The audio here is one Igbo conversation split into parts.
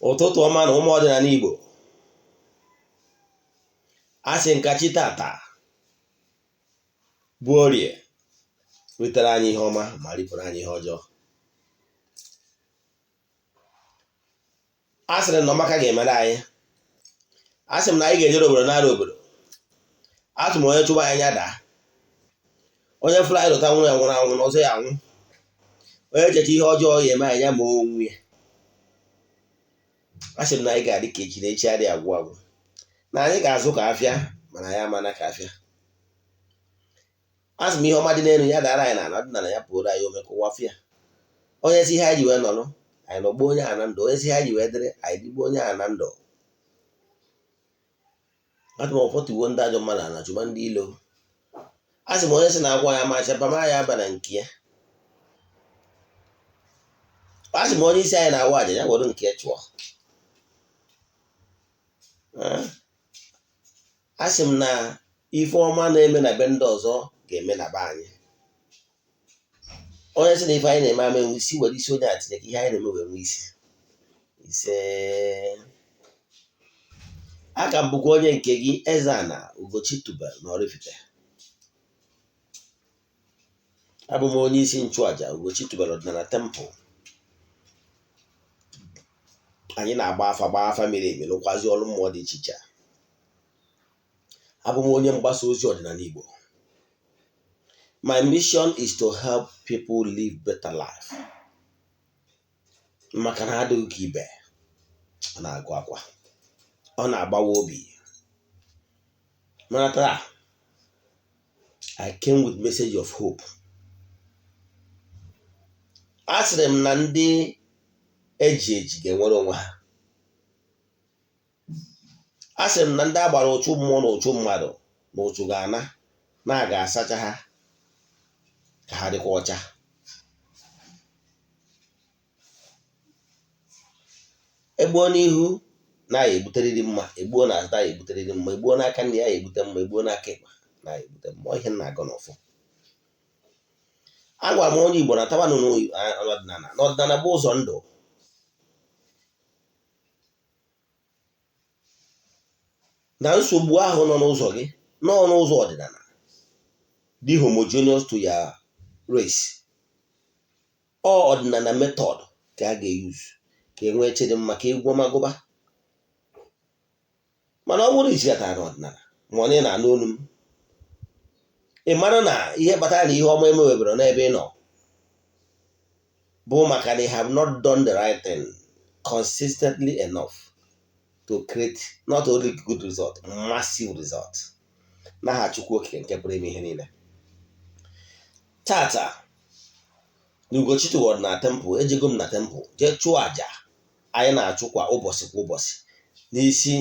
Ụtụtụ ọma na ụmụ ọdịnala Igbo. A sị nka chi tata bụ Orie wetara anyị ihe ọma ma ripụrụ anyị ihe ọjọọ. A sịrị na ọmaka ga-emere anyị. A sị m na anyị ga-ejere obodo nara obodo. Asị m onye chụba anyị ya daa. Onye fụrụ anyị lụta nwụrụ ya nwụrụ anwụ na ọzọ ya anwụ. Onye checha ihe ọjọọ ya eme anyị ya ma onwe ya. A sị m na anyị ga-adị ka echi na echi adịghị agwụ agwụ. Na anyị ga-azụ ka afịa mana ya amana ka afịa. A sị m ihe ọma dị n'elu ya dara anyị n'ala, dị n'ala ya pụrụ anyị ome ka ụwa fụ ya. Onye si ihe anyị ji wee nọrọ, anyị nọgbuo onye a na ndụ. Onye si ihe anyị ji wee dịrị, anyị dịgbuo onye a na ndụ. Asị m ọfọ tigbuo ndị ajọ mmadụ ala chụba ndị ilo. A sị m onye sị na agwọ ya macha bama ya aba na nke ya. A sị m onye isi anyị na-awụ aja ya were nke ya chụọ. A sị m na ife ọma na-eme na be ndị ọzọ ga-eme na be anyị. Onye sị na ife anyị na-eme ama enwe isi, were isi onye a tinye ka ihe anyị na-eme wee nwee isi. Ise, aka m bụkwa onye nke gị, Eze-Ana Ugochi tubelu na Oraifite. Abụ m onye isi nchụaja Ugochi tubelu ọdịnala temple. Anyị na-agba afa, gbaa afa miri emi, lụkwazi ọrụ mmụọ dị iche iche. Abụ m onye mgbasa ozi ọdịnala Igbo. My mission is to help people live better life. Maka na adịghị ka ibe, ọ na-agụ akwa, ọ na-agbawa obi. Mana taa, I came with message of hope. Asịrị m na ndị eji eji ga-enwere onwe ha. Asịrị m na ndị agbara ụchụ mmụọ na ụchụ mmadụ na ụchụ ga-ana, na a ga-asacha ha ka ha dịkwa ọcha. Egbuo n'ihu na ya egbuteriri mma, egbuo n'azụ na ya egbuteriri mma, egbuo n'aka nri ya egbute mma, egbuo n'aka ịkpa na ya egbute mma. Ihe m na-agọ n'ọfọ. Agwara m onye Igbo na tabanụ n'ọdịnala, na ọdịnala bụ ụzọ ndụ. Na nsogbu ahụ nọ n'ụzọ gị nọ n'ụzọ ọdịnala dị homogeneous to your race. Ọ ọdịnala method ka a ga-eyuzu ka e nwee chidimma, ka egwu ọma gụba. Mana ọ bụrụ ichigatara n'ọdịnala, ma ọ na ị na-anụ olu m, ị mara na ihe kpatara na ihe ọma emewebere n'ebe ị nọ bụ maka na you have not done the right thing consistently enough to create not only good result, massive result. N'aha Chukwu Okike nke pụrụ ime ihe niile. Tata na Ugochi tubelu na temple, ejego m na temple jee chụọ àjà anyị na-achụ kwa ụbọchị kwa ụbọchị n'isi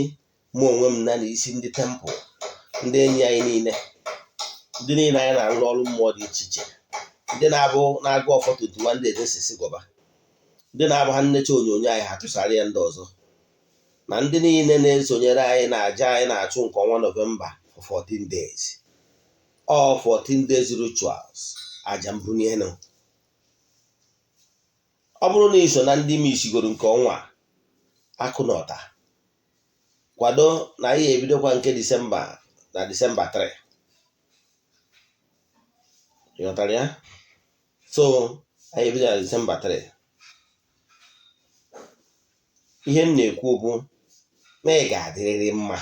mụ onwe m na n'isi ndị temple, ndị enyi anyị niile, ndị niile anyị na-arụ ọrụ mmụọ dị iche iche, ndị na-abụ na-agụ ọfọ 21 days nsisi gọba, ndị na-abụ ha nnecha onyonyo anyị ha tụsara ya ndị ọzọ, na ndị niile na-esonyere anyị na aja anyị na-achụ nke ọnwa Nọvemba for 14 days. All 14 days rituals, aja mbunye elu. Ọ bụrụ na ị so na ndị misigoro nke ọnwa akụ na ọta, kwado na anyị ebidokwa nke Disemba na Disemba 3. Ịghọtara ya? So anyị ebido na Disemba 3. Ihe m na-ekwu bụ na ị ga-adịrịrị mma,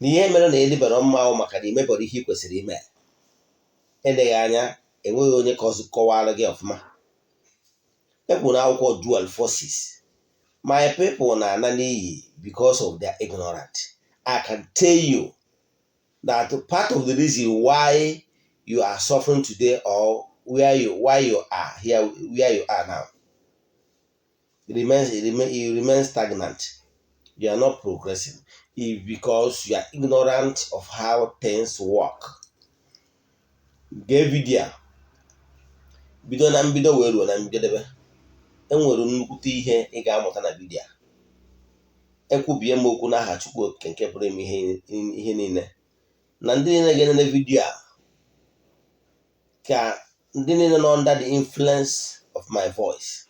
na ihe mere na ịdịbara mma ahụ maka na imebọrọ ihe ị kwesịrị ime. Eleghị anya enweghị onye kọwara gị ọfụma. E kwuru n'akwụkwọ Joel 4:6, my people na-ana n'iyi because of their ignorance. I can tell you that part of the reason why you are suffering today or where you why you are here where you are now, you remain stagnant, you are not progressing, is because you are ignorant of how things work. Gee vidio a bido na mbido wee ruo na njedebe. Enwere nnukwute ihe ị ga-amụta na vidio a. Ekwubie m okwu n'aha Chukwu Okike nke pụrụ ime ihe niile, na ndị niile ga-enene vidio a, ka ndị niile nọ under the influence of my voice,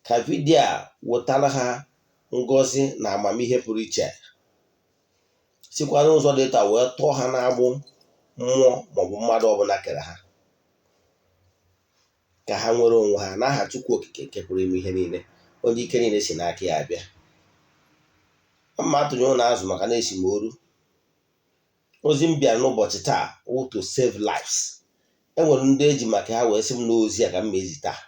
Ka vidiyo a wetara ha ngọzi na amamihe pụrụ iche, sikwa n'ụzọ dị etu a wee tọọ ha n'agbụ mmụọ maọbụ mmadụ ọbụla kere ha, ka ha nwere onwe ha n'aha Chukwu Okike nke pụrụ ime ihe niile, onye ike niile si n'aka ya abịa. Mma atụnye ụlọ azụ maka na esi m oru. Ozi m bịara n'ụbọchị taa wụ to save lives. E nwere ndị eji maka ha wee sị m n'ozi a ka m ma ezi taa.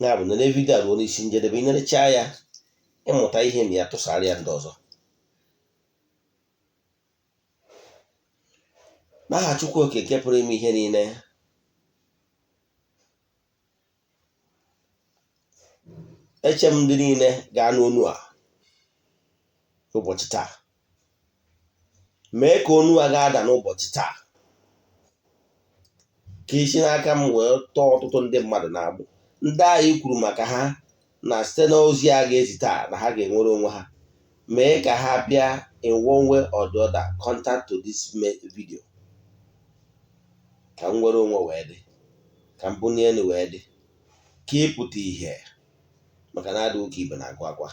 Ya bụ, nene vidiyo a ruo n'isi njedebe, ị nerechaa ya, ịmụta ihe na ya, tụsara ya ndị ọzọ. N'aha Chukwu Okike nke pụrụ ime ihe niile, eche m ndị niile ga-anụ onu a n'ụbọchị taa. Mee ka onu a ga-ada n'ụbọchị taa, ka isi n'aka m wee tọọ ọtụtụ ndị mmadụ n'agbụ, ndị anyị kwuru maka ha na site n'ozi a ga-ezi taa na ha ga-enwere onwe ha. Mee ka ha bịa in one way or the other contact to this video, ka m nwere onwe wee dị, ka mbunye elu wee dị, ka ịpụta ihe, maka na adị ụka ibe na-agụ akwa.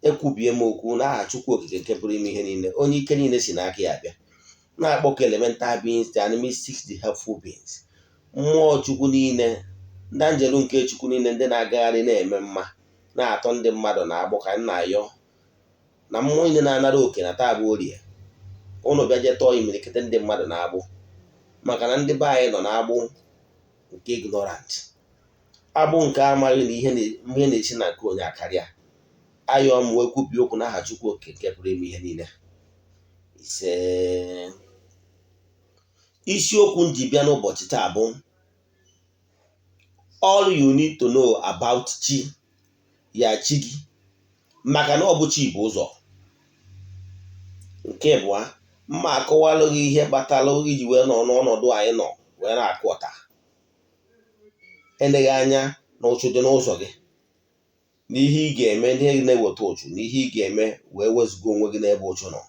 Ekwubie m okwu n'aha Chukwu Okike nke pụrụ ime ihe niile, onye ike niile si n'aka ya abịa, na-akpọkọ elemental beings, the animistic, the helpful beings, mmụọ Chukwu niile, ndị anjelu nke Chukwu niile, ndị na-agagharị na-eme mma, na-atọ ndị mmadụ na-agbụ, ka m na-ayọ na mmụọ niile na-anara oke na taa bụ orie, ụnụ bịa jee tọọ imirikiti ndị mmadụ na-agbụ, maka na ndị be anyị nọ na-agbụ nke ignorant, agbụ nke amaghị na ihe na-esi na nke onye akarịa. Ayọọ m wee kwubie okwu n'aha Chukwu Okike nke pụrụ ime ihe niile. Ise. Isiokwu m ji bịa n'ụbọchị taa bụ all you need to know about chi ya, chi gị, maka na ọ bụ chi bụ ụzọ. Nke abụọ, mma akọwalụ gị ihe kpatara iji wee nọ n'ọnọdụ anyị nọ wee na-akụ ọta, eleghị anya na ụchụ dị n'ụzọ gị, na ihe ị ga-eme, ihe na-eweta ụchụ, na ihe ị ga-eme wee wezụga onwe gị n'ebe ụchụ nọ.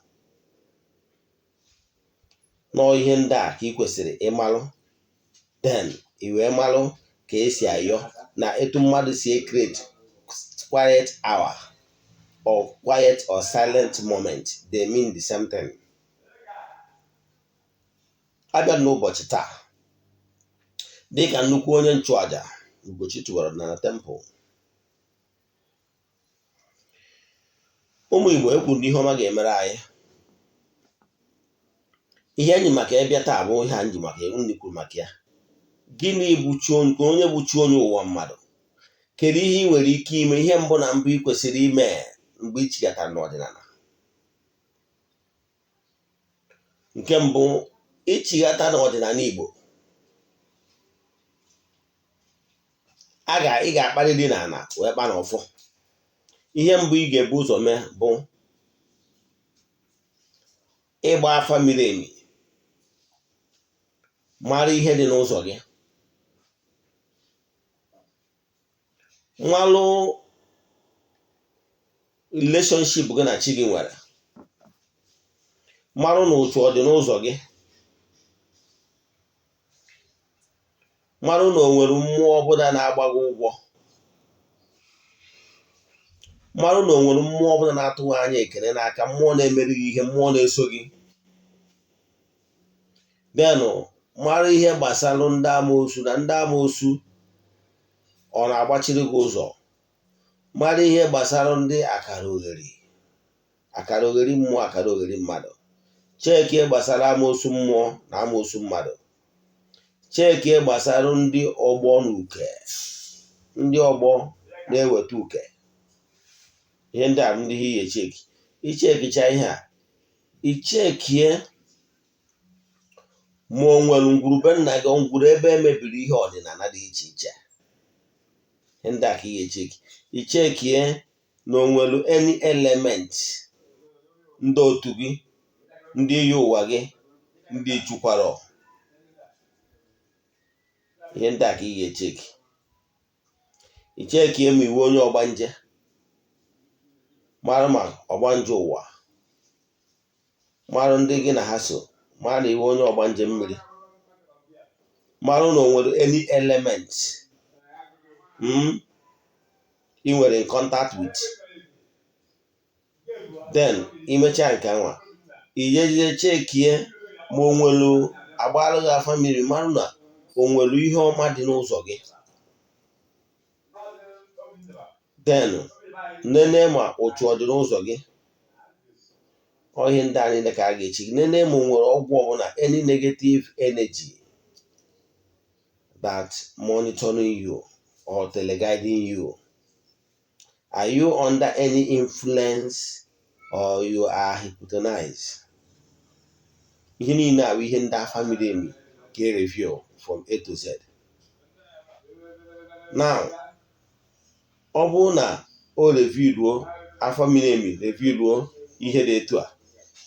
Nọọ ihe ndị a ka ị kwesịrị ịmalụ, then ị wee malụ ka esi ayọ na etu mmadụ si create quiet hour or quiet or silent moment. They mean the same thing. Abịa n'ụbọchị taa, dịka nnukwu onye nchụaja Ugochi tụwara na temple, ụmụ Igbo, ekwuru na ihe ọma ga-emere anyị. Ihe enyi maka ịbịa taa bụ ihe anyị ji maka ndị kwuru maka ya. Gịnị bụ chi onye bụ chi onye ụwa mmadụ? Kedu ihe ị nwere ike ime? Ihe mbụ na mbụ ị kwesịrị ime mgbe ị chigatara n'ọdịnala, nke mbụ, ichighata n'ọdịnala Igbo, ị ga-akparịrị n'ala wee kpa n'ọfọ. Ihe mbụ ị ga-ebu ụzọ mee bụ ịgba afa miri emi, mara ihe dị n'ụzọ gị, malụ relationship gị na chi gị nwere, marụ na ụchụ ọ dị n'ụzọ gị, marụ na o nwere mmụọ ọbụla na-agba gị ụgwọ, marụ na o nwere mmụọ ọbụla na-atụghị anya ekele n'aka, mmụọ na-emeri gị ihe, mmụọ na-eso gị. Then mara ihe gbasara ndị amoosu na ndị amoosu ọ na-agbachiri gị ụzọ. Mara ihe gbasara ndị akara ogheri, akara ogheri mmụọ, akara ogheri mmadụ. Chekie gbasara amoosu mmụọ na amoosu mmadụ. Chekie gbasara ndị ọgbọ na uke, ndị ọgbọ na-eweta uke. Ihe ndị a bụ ndị ihe ị ga-echeki. Ichekicha ihe a, ichekie ma o nwere ngwurube nna gị, ngwuru ebe emebiri ihe ọdịnala dị iche iche. Ihe ndị a ka ị ga-echeki. Ichekie na o nwere any element ndị otu gị, ndị iyi ụwa gị, ndị chukwara. Ihe ndị a ka ị ga-echeki. Ichekie ma iwu onye ọgbanje, mara ma ọgbanje ụwa, mara ndị gị na ha so, mara na iwu onye ọgbanje mmiri, mara na o nwere any element Ị nwere in contact with. Then imechaa nke anwa, ijezie checkie ma o nwelu agbalụ gị afa mmiri, marụ na o nwere ihe ọma dị n'ụzọ gị. Then nene ma ụchụ ọ dị n'ụzọ gị. Ọ ihe ndị a niile ka a ga-echi gị. Nene ma o nwere ọgwụ ọbụla, any negative energy that monitoring you or teleguiding you. Are you under any influence or you are hypnotized? Ihe niile a bụ ihe ndị afa miri emi ga-review from A to Z. Now, ọ bụrụ na o revealuo, afa miri emi revealuo ihe dị etu a,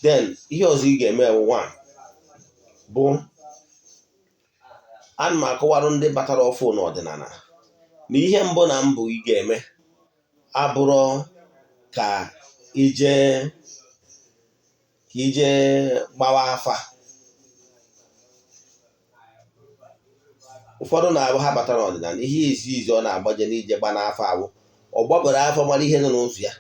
then ihe ọzọ ị ga-eme bụ, one bụ, ana m akọwarụ ndị batara ọfụ n'ọdịnala na ihe mbụ na mbụ ị ga-eme abụrọ ka ije gbawa afa. Ụfọdụ na-abụ ha batara n'ọdịnala, ihe izi izi ọ na-agbaje n'ije gba n'afa awụ ọ gbabara afa mara ihe dị n'ụzọ ya.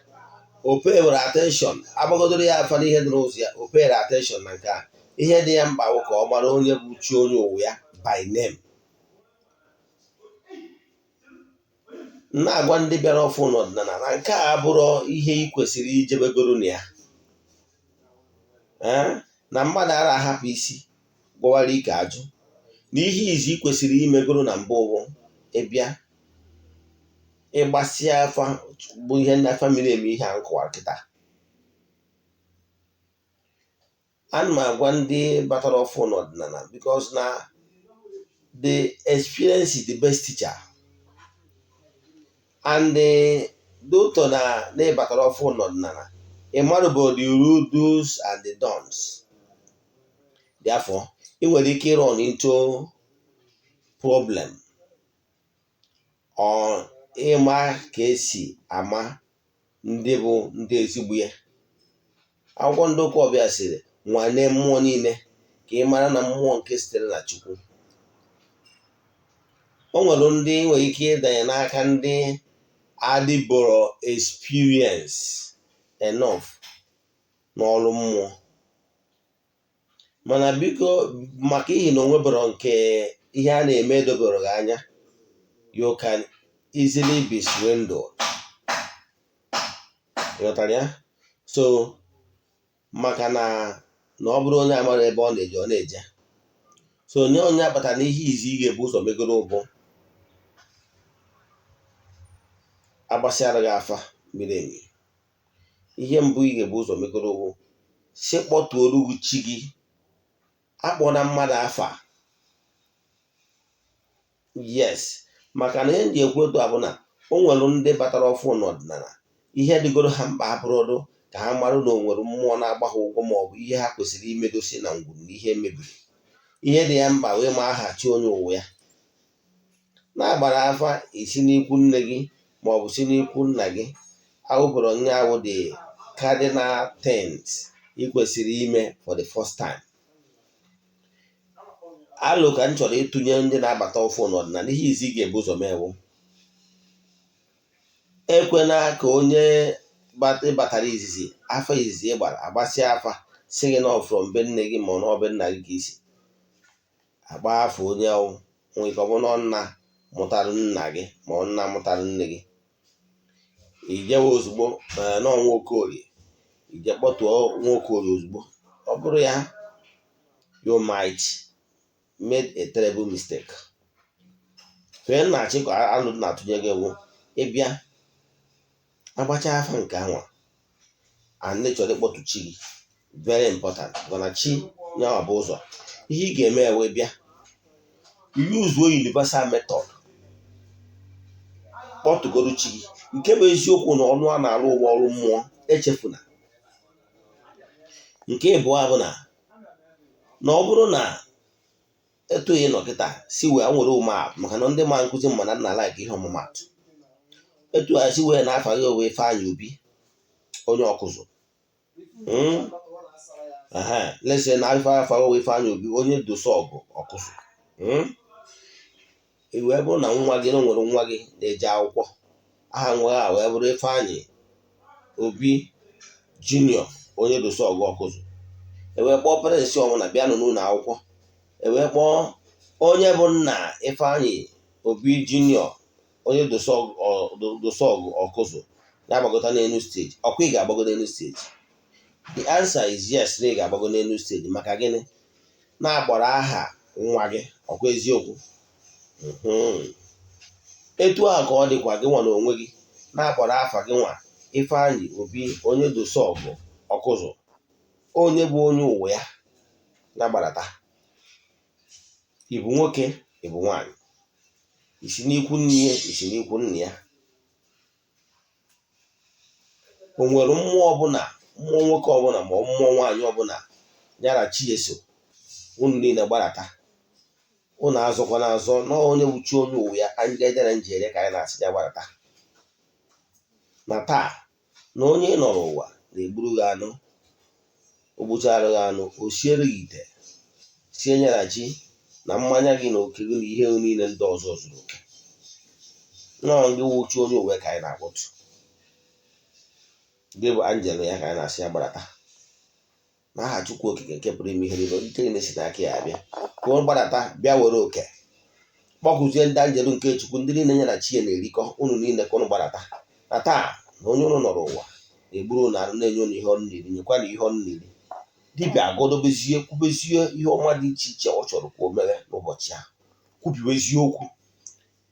O payere attention, agbagodoro ya afa n'ihe dị n'ụzọ ya, o payere attention na nke a. Ihe dị ya mkpa bụ ka ọ mara onye bụ chi onye ụwa ya by name. Na-agwa ndị bịara ọfụ n'ọdịnala na nke a abụrọ ihe ị kwesịrị ijebegoro na ya, na mmadụ ara ahapụ isi gwọwara ike ajụ, na ihe izi ị kwesịrị imegoro na mbụ bụ ịbịa ịgbasịa afa, bụ ihe ndị afa miri emi, ihe a nkọwara kịta. Ana m agwa ndị batara ọfụ n'ọdịnala because na the experience is the best teacher, and due to na ịbatara ọfụ n'ọdịnala, ị marụbụ the rule, do's and the don'ts. Therefore, ị nwere ike run into problem or ịma ka esi ama ndị bụ ndị ezigbo ya. Akwụkwọ ndị ụka ọbịa sịrị, nwalee mmụọ niile ka ị mara na mmụọ nke sitere na Chukwu. O nwere ndị nwere ike ịdanye n'aka ndị adịboro experience enough n'ọrụ mmụọ, mana biko, maka ihi na o nwebero nke ihe a na-eme edobere gị anya, you can easily be swindled. Ịghọtara ya? So maka na ọ bụrụ onye amara ebe ọ na-eje, ọ na-eje. So onye onye akpatara na ihe izi ị ga-ebu ụzọ megoro ụbụ agbasịara gị afa miri emi. Ihe mbụ ị ga-ebu ụzọ megoro bụ si kpọtuoru gị chi gị. Akpọna mmadụ afa. Yes, maka na ihe m ji ekwu etu a bụ na o nwere ndị batara ọfụ n'ọdịnala, ihe dịgoro ha mkpa abụrụdụ ka ha mara na o nwere mmụọ na-agba ha ụgwọ ma ọ bụ ihe ha kwesịrị imedosi na ngwuru na ihe mebiri. Ihe dị ya mkpa wee ma aha chi onye ụwa ya na-agbara afa isi n'ikwu nne gị ma ọ bụ si n'ikwu nna gị awụbụrụ nye awụ the cardinal things ị kwesịrị ime for the first time. Alụ ka m chọrọ ịtụnye ndị na-abata ọfụ n'ọdịnala, ihe izi ị ga-ebu ụzọ mewu, ekwena ka onye batara izizi, afa izizi ị gbara, agbasịa afa si gị na from be nne gị ma ọ na be nna gị ka isi agba afa, onye nwere ike ọ bụ na nna mụtara nna gị ma ọ nna mụtara nne gị, ijewe ozugbo n'ọnwa Okorie, ije kpọtụọ nwa Okorie ozugbo. Ọ bụrụ ya, you might made a terrible mistake. Fee nna-achị ka alụ na-atụnye gị bụ ịbịa agbacha afa nke anwa and chọrọ ịkpọtụ chi gị, very important, mana chi nyawa bụ ụzọ. Ihe ị ga-eme ewe bịa use universal method kpọtụgoro chi gị. Nke bụ eziokwu na ọnụ a na-arụ ụgbọ ọrụ mmụọ, echefuna. Nke ịbụọ bụ na ọ bụrụ na etu ị nọ kịta si wee nwere ụmụatụ, maka na ndị ma nkụzi mma na nna like ihe ọmụmatụ, etu a si wee na-afa gị owe Ifeanyị Obi onye ọkụzụ, lese na afa owe Ifeanyị Obi onye dosa ọgụ ọkụzụ. I wee bụrụ na nwa gị na o nwere nwa gị na-eje akwụkwọ, aha nwa ya wee bụrụ Ifeanyị Obi Junior onye Dosọgụ Ọkụzụ. E wee kpọọ parents ọbụla bịanụ n'ụlọ akwụkwọ. E wee kpọọ onye bụ nna Ifeanyị Obi Junior onye Dosọgụ Ọkụzụ ya gbagota n'elu stage. Ọkwa ị ga-agbago n'elu stage? The answer is yes, na ị ga-agbago n'elu stage. Maka gịnị? Na-agbara aha nwa gị. Ọkwa eziokwu? Etu a ka ọ dịkwa gị nwa na onwe gị na-akpọrọ afa gị nwa, Ifeanyị Obi onye Dosọgụ Ọkụzụ, onye bụ onye ụwa ya na-agbarata. Ị bụ nwoke, ị bụ nwaanyị, isi n'ikwu nne ya, isi n'ikwu nna ya, o nwere mmụọ ọbụla, mmụọ nwoke ọbụla ma ọ mmụọ nwaanyị ọbụla ya na chi eso, unu niile gbarata. Unu azọkwana azọ na onye wuchi onye ụwa ya. Anyị ga-eje na njere ka anyị na-asị ya gbarata na taa na onye ị nọrọ ụwa na-egburu gị anụ, o gbuchara gị anụ, o siere gị ite, sie ya na ji na mmanya gị na oke gị na ihe niile ndị ọzọ zuru oke. Nọọ gị wuchi onye ụwa ka anyị na-akpọtụ gị, bụ angel ya ka anyị na-asị ya gbarata n'aha Chukwu Okike nke pụrụ ime ihe niile, ike niile si n'aka ya abịa, ka ọ gbadata bịa were oke. Kpọkụzie ndị anjelu nke Chukwu, ndị niile ya na chi ya na-erikọ, unu niile ka unu gbadata na taa na onye unu nọrọ ụwa na-egburu unu anụ, na-enye unu ihe ọnụ na-eri, nyekwa na ihe ọnụ na-eri. Dibịa agọdobezie, kwubezie ihe ọma dị iche iche ọ chọrọ ka o mere n'ụbọchị ahụ, kwubiwezie okwu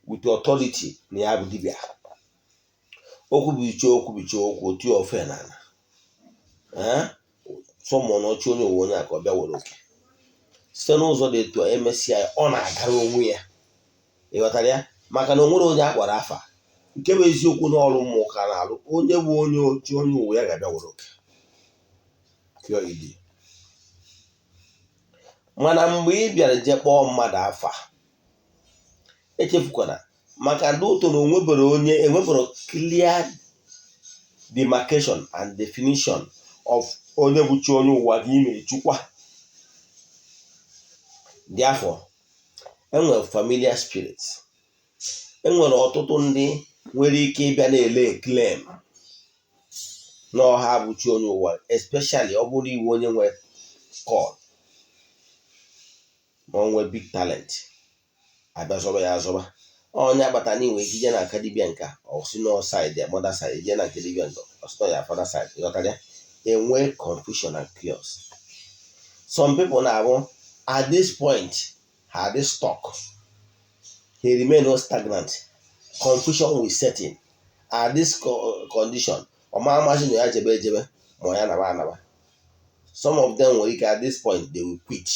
with authority na ya bụ dibịa. O kwubicha okwu, bicha okwu, otu ofe n'ala sọmụọ na ọchị onye ụwa onye a ka ọ bịa were oke site n'ụzọ dị etu a. Emesịa ya, ọ na-agara onwe ya. Ị ghọtara ya? Maka na o nwere onye a kpọrọ afa nke bụ eziokwu n'ọrụ mmụọ ka na-alụ, onye bụ onye ochi onye ụwa ya ga-abịa were oke pure idi. Mana mgbe ị bịara jee kpọọ mmadụ afa, echefukwana, maka ndị ụtọ na onwebere onye enwebere clear demarcation and definition of onye bụ chi onye ụwa gị na-echukwa. Therefore, enwere familiar spirits, enwere ọtụtụ ndị nwere ike ịbịa na-ele claim na ọha bụ chi onye ụwa, especially ọ bụrụ iwu onye nwere call ma ọ nwee big talent, abịa zọba ya azọba. Onye akpata na inwe ike ije na aka dibịa nka, ọsi no side ya mother side, ije na nke dibịa nke ọsi no ya father side. Ịghọtara ya? Enwe confusion and chaos. Some people na-abụ at this point ha dị stuck, he remain no stagnant, confusion will set in at this condition. Ọma amasị na ya jebe ejebe ma ya naba anaba. Some of them nwere ike at this point they will quit.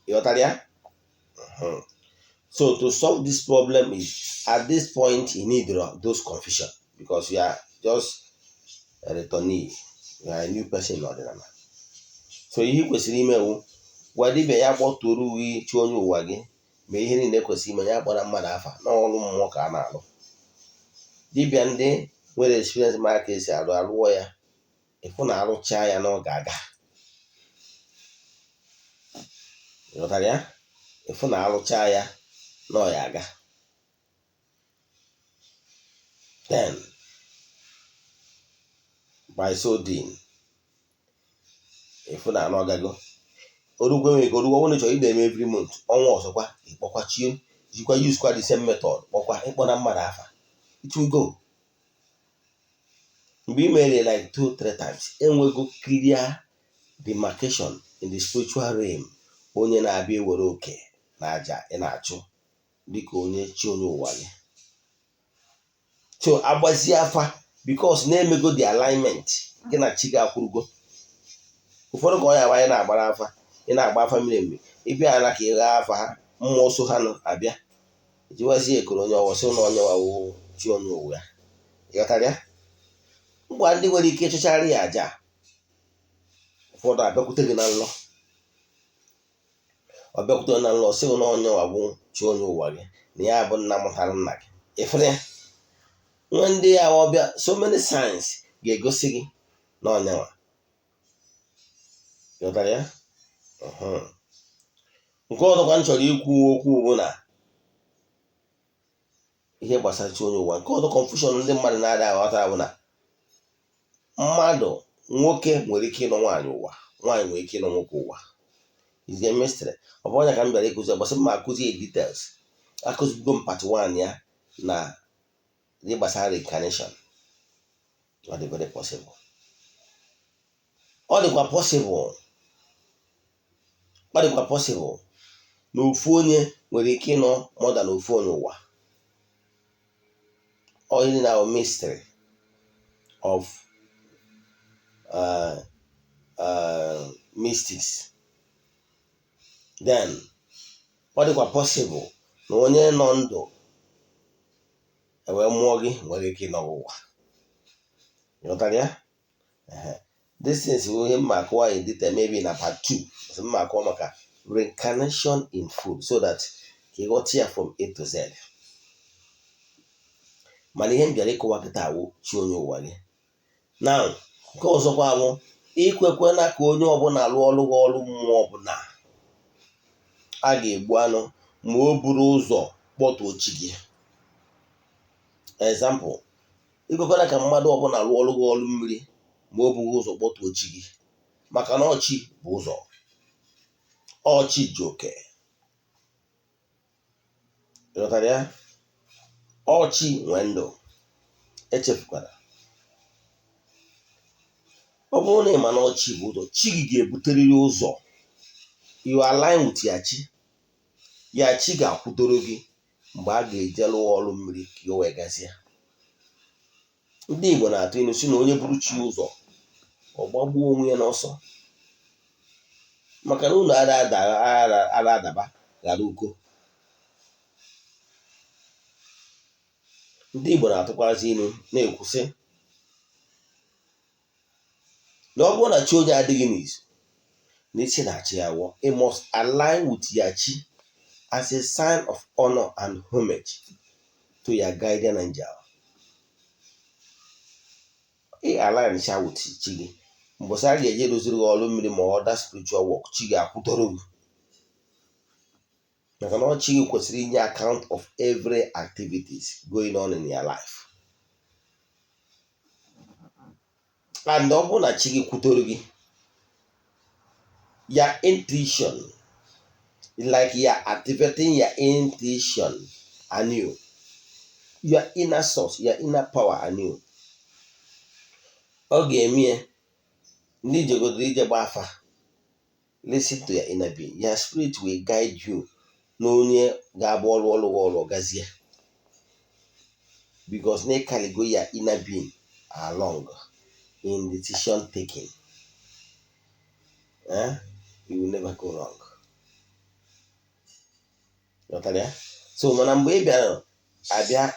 Ịghọtara ya? So to solve this problem is, at this point you need those confusion because you are just a returnee, you are a new person n'ọdịnala. So ihe ị kwesịrị ime wu gwa dibịa ya kpọtụrụ gị chi onye ụwa gị, mee ihe niile kwesịrị ime ya, gbara mmadụ afa n'ọrụ mmụọ ka a na-alụ. Dibịa ndị nwere experience mara ka esi arụ arụọ ya, ịfụ na arụchaa ya na ọ ga-aga. Ịghọtara ya? Ịfụ na arụchaa ya na ọ ya aga. Then by so doing, ịfụ na anụ ọgago orugwe nwere ike orugwe ọnwụ chọrọ ị na-eme every month. Ọnwa ọzọkwa ịkpọkwa chie, jikwa use kwa the same method, kpọkwa ịkpọ na mmadụ afa, it will go. Mgbe ị mere like two three times, enwego clear demarcation in the spiritual realm, onye na-abịa ewere oke na aja ị na-achụ dịka onye chi onye ụwa gị. So agbazie afa, because na-emego the alignment gị na chi gị akwụrugo. Ụfọdụ ka ọ ya anyị na-agbara afa, ị na-agba afa miri emi, ịbịa ala ka ị ghaa afa ha, mmụọ so ha nọ abịa jiwazie ekoro onye ọwụ sị na onye wawo chi onye ụwa ya. Ịghọtara ya? Ngwa, ndị nwere ike ịchụchara ya aja, ụfọdụ abịakwute gị na nlọ, ọ bịakwute na nlọ sị na onye wawo chi onye ụwa gị, na ya bụ nna mụtara nna gị. Ịfụrụ ya? Nwe ndị ya ọbịa, so many signs ga-egosi gị na ọnyanwa. Ghọtara ya? Nke ọzọkwa m chọrọ ikwu okwu bụ na Ihe gbasara chi onye ụwa nke ọzọ, confusion ndị mmadụ na-adịghị aghọta bụ na mmadụ nwoke nwere ike ịnọ nwaanyị ụwa, nwaanyị nwere ike ịnọ nwoke ụwa, is a mystery. Ọ bụ onye ka m bịara ịkụzi gbasị mma akụzi details. Akụzigo m part 1 ya na ihe gbasara reincarnation. Ọ dị very possible, ọ dịkwa possible, ọ dịkwa possible na ofu onye nwere ike ịnọ more than ofu onye ụwa. Ọ ihe na mystery of mystics. Then ọ dịkwa possible na onye nọ ndụ ewee mụọ gị nwere ike ịnọ ụwa. Ịghọtara ya? This things bụ ihe mma akọwa in detail maybe na part 2. Mma akọwa maka reincarnation in full so that ka ịghọta ya from A to Z. Mana ihe m bịara ịkọwa kịta awụ chi onye ụwa gị. Now, nke ọzọkwa bụ ikwekwana ka onye ọbụla lụọ ọlụ gị ọlụ mmụọ ọbụla a ga-egbu anụ ma o buru ụzọ kpọtuo chi gị. Example, ikwekwana ka mmadụ ọbụla lụọ ọlụ gị ọlụ mmiri ma o bughị ụzọ kpọtuo chi gị, maka na ọchị bụ ụzọ, ọchị ji oke. Ịghọtara ya? Ọchị nwee ndụ. Echefukwara, ọ bụrụ na ị ma na ọchị bụ ụzọ, chi gị ga-ebuterịrị ụzọ. You align with ya chi, ya chi ga-akwụdoro gị mgbe a ga-eje lụọ ọrụ mmiri ka o wee gazie. Ndị Igbo na-atụ ilu si na onye buru chi ụzọ, ọ gbagbuo onwe ya n'ọsọ, maka na unu ara adaba ghara uko. Ndị Igbo na-atụkwazị ilu na-ekwu sị na ọ bụrụ na chi onye adịghị n'izu na isi na-achị ya wụọ. You must align with your chi as a sign of honor and homage to your guardian angel. Ị align cha with chi gị, mbọsị a ga-eje rụziri gị ọrụ mmiri ma other spiritual work, chi ga-akwụdoro gị, maka na chi gị kwesịrị inye account of every activities going on in your life. And ọ bụrụ na chi gị kwudoro gị, your intuition, like you are activating your intuition anew, your inner source, your inner power anew. Ọ ga-eme ya ndị ijegodoro ije gba afa. Listen to your inner being. Your spirit will guide you na onye ga-abụ ọrụ ọrụ ọrụ gazie, because na ịkaligo your inner being along in decision taking. You will never go wrong. Ghọtara ya? So mana mgbe ị bịara abịa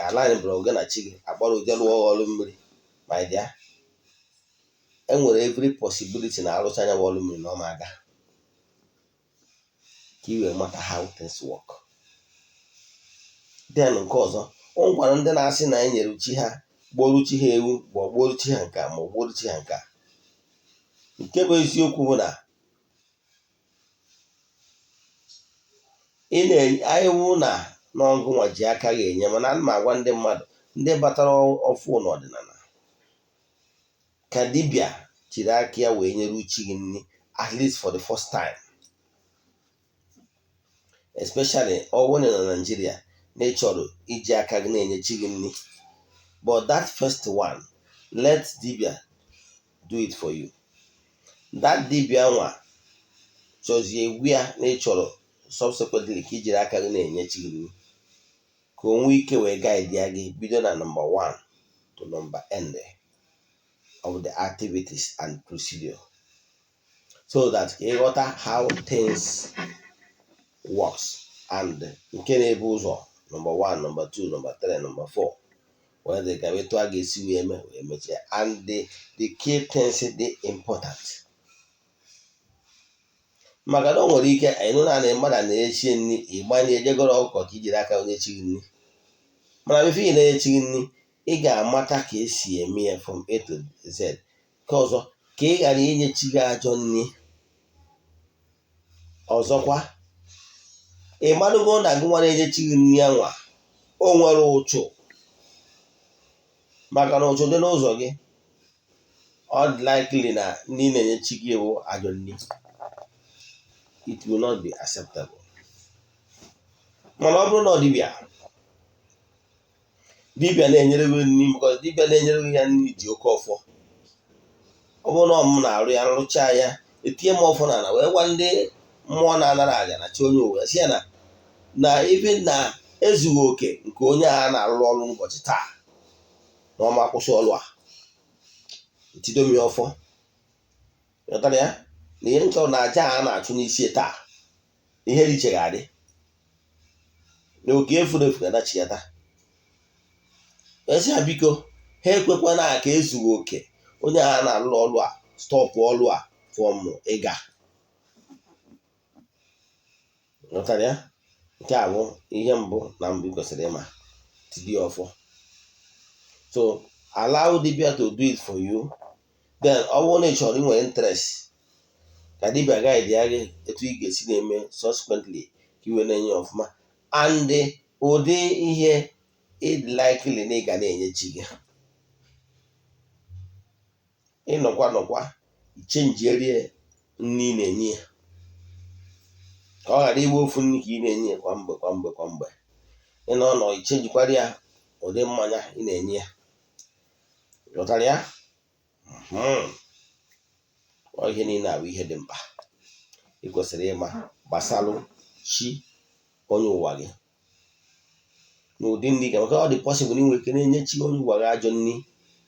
align bụrụ gị na chi gị, akpọrọ ụdị lụọ ọrụ mmiri, ma ị bịa, enwere every possibility na arụcha anya bụ ọrụ mmiri na ọ ma aga, ka ị wee mata how things work. Then nke ọzọ, o nwekwara ndị na-asị na e nyere chi ha, gbuoru chi ha ewu, ma ọ gbuoru chi ha nka, ma ọ gbuoru chi ha nka. Nke bụ eziokwu bụ na ị na-anyị wụ na n'ọgụ nwa ji aka ga-enye. Mana ana m agwa ndị mmadụ, ndị batara ọfụ n'ọdịnala, ka dibịa jiri aka ya wee nyere chi gị nri, at least for the first time, especially ọ bụrụ na Nigeria na ị chọrọ iji aka gị na-enye chi gị nri. But that first one, let dibia do it for you. That dibia nwa chọzie egwu ya na ị chọrọ subsequently ka ijiri aka gị na-enye chi gị nri, ka o nwee ike wee guide ya gị bido na number 1 to number end of the activities and procedure, so that ka ịghọta how things works and nke na-ebu ụzọ number 1, number 2, number 3, number 4, wee dị ka etu a ga-esi wee mee wee mechie, and the key things dị important. Maka na o nwere ike ịnụ naanị mmadụ na-echi nri, ịgbanye ejegoro ọkụkọ ka ijiri aka onye chi gị nri. Mana before ị na-echi gị nri, ị ga-amata ka esi eme ya from A to Z. Nke ọzọ, ka ị ghara inye chi gị ajọ nri. Ọzọkwa, ị marụgo na gị nwa na-enye chi gị nri anwa, o O nwere ụchụ, maka na ụchụ dị n'ụzọ gị, ọ dị likely na nri na-enye chi gị bụ ajọ nri. It will not be acceptable. Mana ọ bụrụ na ọ dibịa, dibịa na-enyere gị nri, because dibịa na-enyere gị ya nri ji oke ọfọ. Ọ bụrụ na ọ m na-arụ ya, nrụcha ya, etinye m ọfọ n'ala wee gwa ndị mmụọ na-anara aja na chi onye ụwa si ya na ife na ezughị oke nke onye a na-arụ ọrụ n'ụbọchị taa, na ọma kwụsị ọrụ a, etido m ya ọfọ. Ghọtara ya na ihe nchọrọ na aja a na-achụ n'isi taa, ihe dị iche ga-adị na oke efuru efu ga-adachi ya taa. Esi ha biko, ha ekwekwana ka ezughị oke onye a na-alụ ọrụ a stop ọrụ a from ịga. Ghọtara ya? Nke a bụ ihe mbụ na mbụ ị kwesịrị ịma. Tinye ọfọ. So allow dibia to do it for you. Then ọ bụrụ na ị chọrọ inwe interest ka dibia guide ya gị etu ị ga-esi na-eme subsequently ka iwe na-enye ọfụma and ụdị ihe ị likely na ị ga na-enye chi gị, ịnọkwa nọkwa ichenjierie nri ị na-enye ya, ka ọ ghara igbu ofu nri ka ị na-enye ya kwa mgbe kwa mgbe kwa mgbe. Ịnọ nọ ichenjikwara ya ụdị mmanya ị na-enye ya. Ghọtara ya? Ọ ihe niile a bụ ihe dị mkpa ị kwesịrị ịma gbasalụ chi onye ụwa gị na ụdị nri ga, maka ọ dị possible na ị nwere ike na-enye chi onye ụwa gị ajọ nri,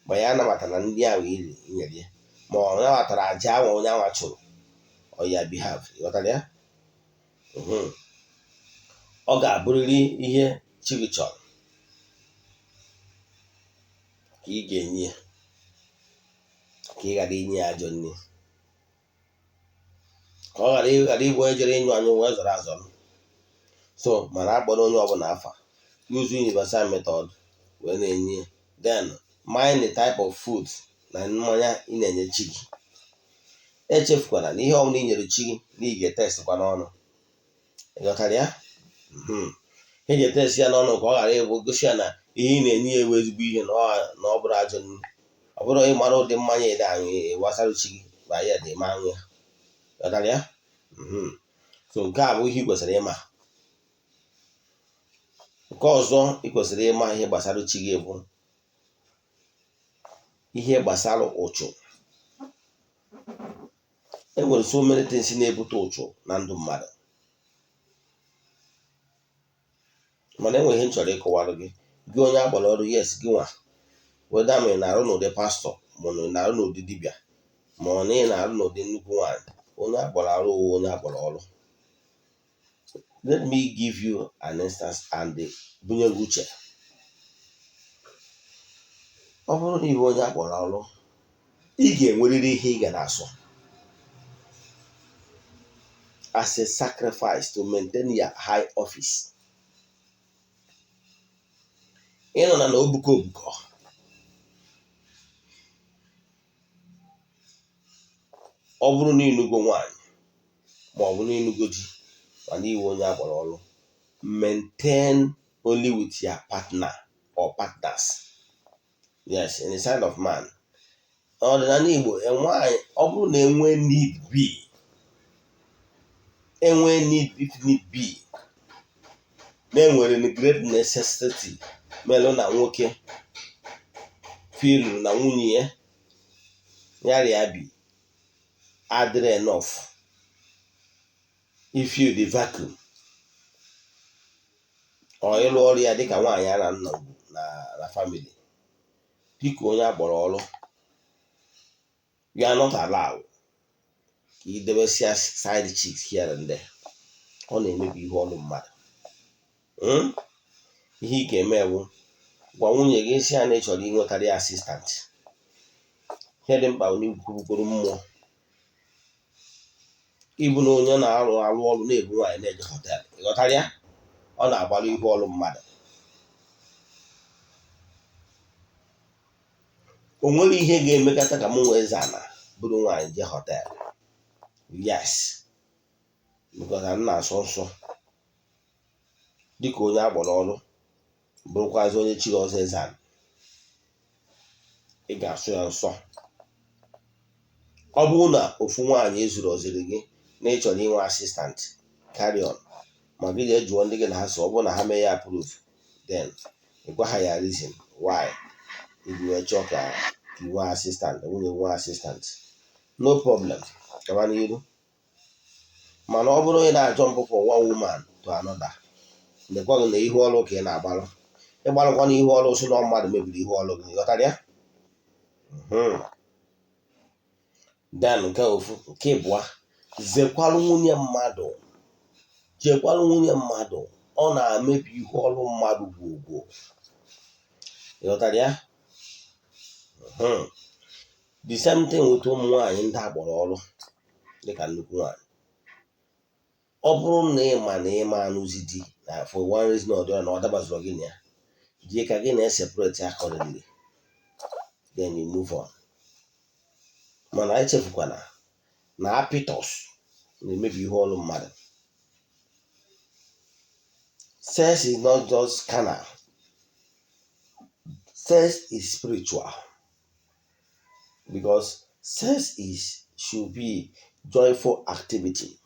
ma ya anabatara ndị ahụ i nyere ya, ma ọ nabatara aja ahụ onye anwa chụrụ on your behalf. Ghọtara ya? Ọ ga-abụrịrị ihe chi gị chọrọ ka ị ga-enye ya, ka ị ghara inye ya ajọ nri, ka ọ ghara ịbụ onye jere ịnyụ anyụ wee zọrọ azọrọ. So mana akpọrọ onye ọbụla afa, use universal method wee na-enye ya. Then mind the type of food na mmanya ị na-enye chi gị. Echefukwala na ihe ọbụla i nyere chi gị na ị ga-etestkwa n'ọnụ. Ị ghọtara ya? Ị ga-etest ya n'ọnụ ka ọ ghara ịbụ gosi ya na ihe ị na-enye ya ewu ezigbo ihe, na ọ bụrụ ajọ nri. Ọ bụrụ ịmara ụdị mmanya ede aṅụ gbasara chi gị ma ya dị ma aṅụ ya. Ghọtara ya? So nke a bụ ihe ị kwesịrị ịma. Nke ọzọ ị kwesịrị ịma ihe gbasara chi gị bụ ihe gbasara ụchụ. E nwere so many things na-ebute ụchụ na ndụ mmadụ, mana enwere ihe m chọrọ ịkọwara gị, gị onye akpọrọ ọrụ. Yes, gị nwa, whether ma ị na-arụ n'ụdị pastọ, ma ị na-arụ n'ụdị dibịa, ma ọ na ị na-arụ n'ụdị nnukwu nwaanyị, onye akpọrọ arụ owu, onye akpọrọ ọrụ. Let me give you an instance and bunye gị uche. Ọ bụrụ na ị bụ onye akpọrọ ọrụ, ị ga-enwerịrị ihe ị ga na-asọ as a sacrifice to maintain your high office. Ị nọ na obuko obuko, ọ bụrụ na ịnụgo nwaanyị ma ọ bụ na ịnụgo di, mana iwe onye akpọrọ ọrụ, maintain only with your partner or partners. Yes, in the side of man, n'ọdịnala Igbo, nwaanyị, ọ bụrụ na enwe need be, enwe need, if need be, na enwere great necessity melụ na nwoke feel na nwunye ya ya bi adịrị enough if you the vacuum ọ ịlụ ọrụ ya dịka nwaanyị a na nna na family, dịka onye akpọrọ ọrụ, you are not allowed ka ị debesịa side chicks here and there. Ọ na-emebi ihe ọrụ mmadụ. Ihe ị ga-eme bụ gwa nwunye gị, sị ya na ị chọrọ inwetara ya assistant. Ihe dị mkpa bụ na ikwukwuru mmụọ ịbụ na onye na-arụ arụ ọrụ na-ebu nwaanyị na-eje hotel. Ịghọtara ya? Ọ na-agbalụ ihu ọrụ mmadụ. O nwere ihe ga-emekata ka m nwee eze ana bụrụ nwaanyị jee hotel. Yes, because m na-asọ nsọ dịka onye akpọrọ ọrụ. Bụrụkwazị onye chiri ọzọ eze ala, ị ga-asụ ya nsọ. Ọ bụrụ na ofu nwaanyị ezuru oziri gị na ị chọrọ inwe assistant, carry on. Ma gị jee jụọ ndị gị na ha so, ọ bụrụ na ha mee ya approve, then ị gwa ha ya reason why iji wee chọọ ka ị nwee assistant, nwunye nwee assistant, no problem, gaba n'iru. Mana ọ bụrụ onye na-achọ mpụ from one woman to another, lekwa gị na ihu ọrụ ka ị na-agbalụ, ịgbalụkwa n'ihu ọrụ si na mmadụ mebiri ihu ọrụ gị, ghọtara ya? Then nke ofu, nke ịbụa, zekwalụ nwunye mmadụ, jekwalụ nwunye mmadụ. Ọ na-emebi ihu ọrụ mmadụ gwogwo, ịghọtara ya? The same thing with ụmụ nwaanyị ndị akpọrọ ọrụ dịka nnukwu nwaanyị. Ọ bụrụ na ị ma na ịma anụzi di na for one reason or the other na ọ dabazuru gị na ya, jie ka gị na-eseparate accordingly, then you move on. Mana echefukwana na apitos na-emebi ihe ọrụ mmadụ. Sex is not just carnal, sex is spiritual, because sex is should be joyful activity.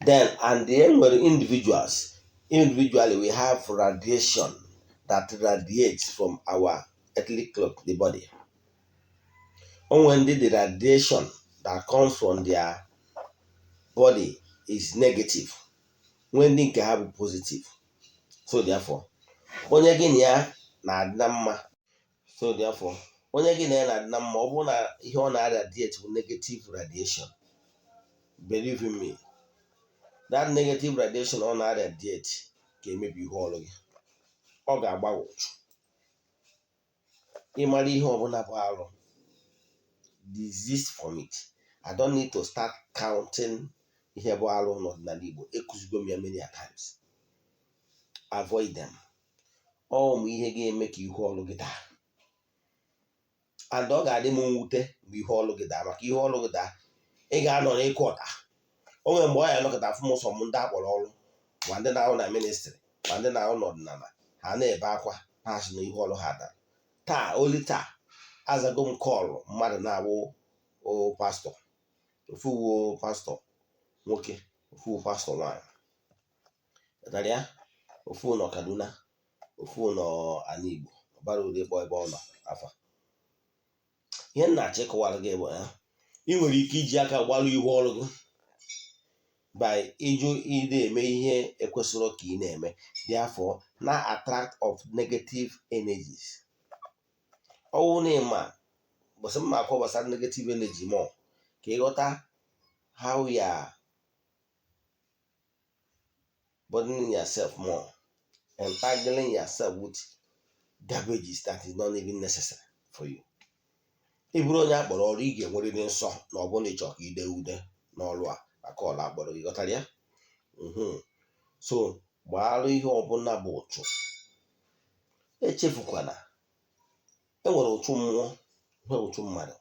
Then and then nwere individuals, individually we have radiation that radiates from our earthly cloak, the body. Onwe ndị the radiation that comes from their body is negative, nwee ndị nke ha bụ positive. So therefore, onye gị na ya na-adị na mma, so therefore, onye gị na ya na-adị na mma, ọ bụrụ na ihe ọ na-radiate bụ negative radiation, believe in me, that negative radiation ọ na-radiate ga-emebi ihe ọrụ gị, ọ ga-agbanwe ụchụ. Ịmara ihe ọbụla bụ arụ, desist from it. I don't need to start counting ihe bụ arụ n'ọdịnala Igbo, ekụzigo m ya many a times. Avoid them. Ọ ụmụ ihe ga-eme ka ihu ọrụ gị daa, and ọ ga-adị m mwute mgbe ihe ọrụ gị daa, maka ihe ọrụ gị daa, ị ga-anọ n'ịkụ ọta. O nwere mgbe ọ ya anọkọta afụ m sọ m ndị akpọrọ ọrụ, ma ndị na-ahụ na ministry, ma ndị na-ahụ n'ọdịnala, ha na-ebe akwa, na-asị na ihe ọrụ ha dara. Taa oli taa, azago m call mmadụ na-awụ pastor, ofu wuo pastor nwoke, ofu pastor nwaanyị. Ghọtara ya? Ofu nọ Kaduna, ofu nọ ala Igbo, ọbara ụdị ịkpọ ebe ọ nọ afa. Ihe m na-achọ ịkọwara gị bụ ya, ị nwere ike iji aka gbalụ ihu ọrụ gị by ịjụ ị na-eme ihe ekwesịrị ka ị na-eme, therefore na attract of negative energies. Ọwụ na ịma gbasara mma akọ gbasara negative energy more ka ịghọta how you are burdening yourself more, entangling yourself with garbages that is not even necessary for you. Ị bụrụ onye akpọrọ ọrụ, ị ga-enwerịrị nsọ na ọ bụrụ na ị chọrọ ka ide ude n'ọrụ a maka ọla akpọrọ gị, ghọtara ya? So gbaalụ ihe ọbụla bụ ụchụ. Echefukwana, enwere ụchụ mmụọ, nwee ụchụ mmadụ.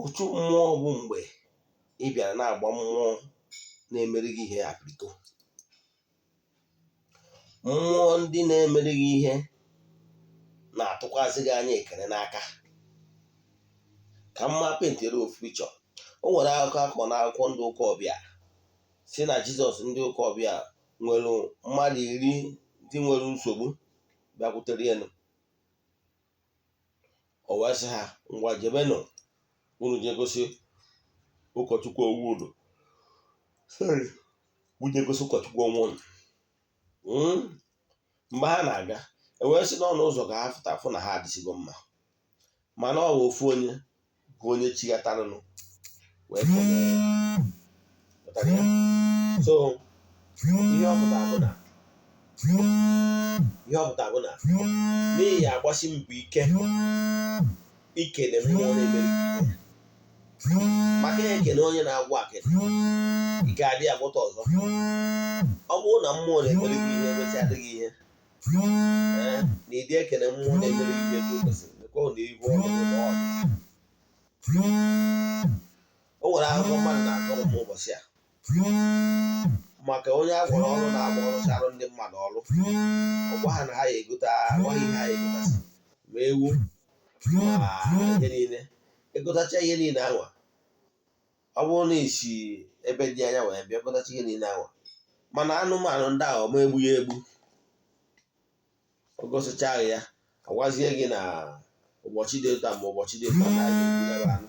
Ụchụ mmụọ bụ mgbe ị bịara na-agba mmụọ na-emere gị ihe apiriko, mmụọ ndị na-emere gị ihe na-atụkwazị gị anya ekele n'aka. Ka mma paintere ofu picture. O nwere akụkọ akọ na akwụkwọ ndị ụka ọbịa si na Jizọs, ndị ụka ọbịa nwere mmadụ 10 ndị nwere nsogbu bịakwutere ya, o wee sị ha, "Ngwa, jebenụ, unu jee gosi ụkọchukwu onwe unu." Sorry, unu jee gosi ụkọchukwu onwe unu. Mgbe ha na-aga, e wee sị n'ọnụ ụzọ ka ha fụta fụ na ha adịsigo mma, mana ọ bụ ofu onye bụ onye chigataranụ wee kelee ya. Ghọtara ya? So ihe ọ pụtara bụ na n'ihi agbasi mbọ ike ikele mmụọ na-emere gị ihe, maka ekele onye na-agwọ akịdị, ike adị agwọta ọzọ. Ọ bụrụ na mmụọ na-emere gị ihe emesịa adịghị ihe, ee, na ịdị ekele mmụọ na-emere gị ihe etu o kwesịrị, lekwa na ihu ọrụ gị na ọ dị. O nwere akụkọ mmadụ na-akọrọ m ụbọchị a. Maka onye a gwara ọrụ na-agba ọrụ charụ ndị mmadụ ọrụ, ọ gwa ha na ha ya egota, gwa ha ihe ha ya egotasị, ma ewu ma ihe niile, egotacha ihe niile anwa. Ọ bụrụ na isi ebe dị anya wee bịa gotacha ihe niile anwa, mana anụmanụ ndị ahụ ma egbu ya egbu, o gosichaghị ya, agwazie gị na ụbọchị dị etu a ma ụbọchị dị etu a na a ga-egbu ya bụ anụ.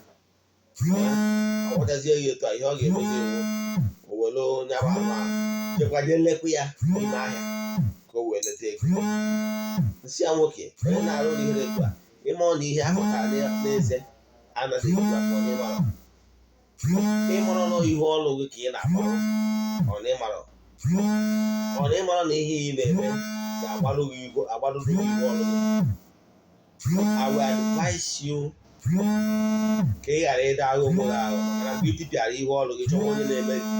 Ọ gwachazie gị etu a, ihe ọ ga-emezi iwu, o were onye bụ anụ ahụ jekwaje lekwa ya n'ime ahịa ka o wee leta ego. Nsị ya, nwoke onye na-arụ ihe dị etu a, ịma ọ na ihe ahụtara n'eze anaghị eju afọ. N'ịmara ịmara na ihu ọrụ gị ka ị na-agbarụ, ọ na ịmara, ọ na ịmara na ihe ị na-eme ga-agbarụ gị ihu, agbarụrụ gị ihu ọrụ gị. I will advise you ka ị ghara ịda agha onwe gị ahụ, maka na mgbe ị tipịara ihu ọrụ gị, chọwa onye na-eme gị.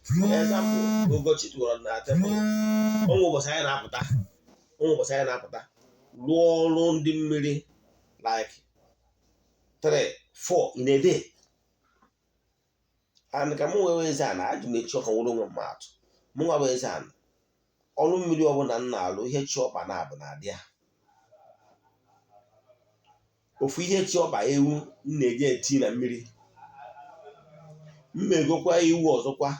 Example, Ugochi tụrụ na temple, ụmụ ụbọchị anyị na-apụta, ụmụ ụbọchị anyị na-apụta rụọ ọrụ ndị mmiri like 3 4 in a day. And ka m wee eze ana ajụ m echi ọka nwere onwe m atụ, mụ nwa bụ eze ana, ọrụ mmiri ọbụla m na-alụ, ihe chi ọkpa na-abụ na-adị ya. Ofu ihe chi ọkpa ewu m na-eji eti na mmiri, m egokwa ewu ọzọkwa,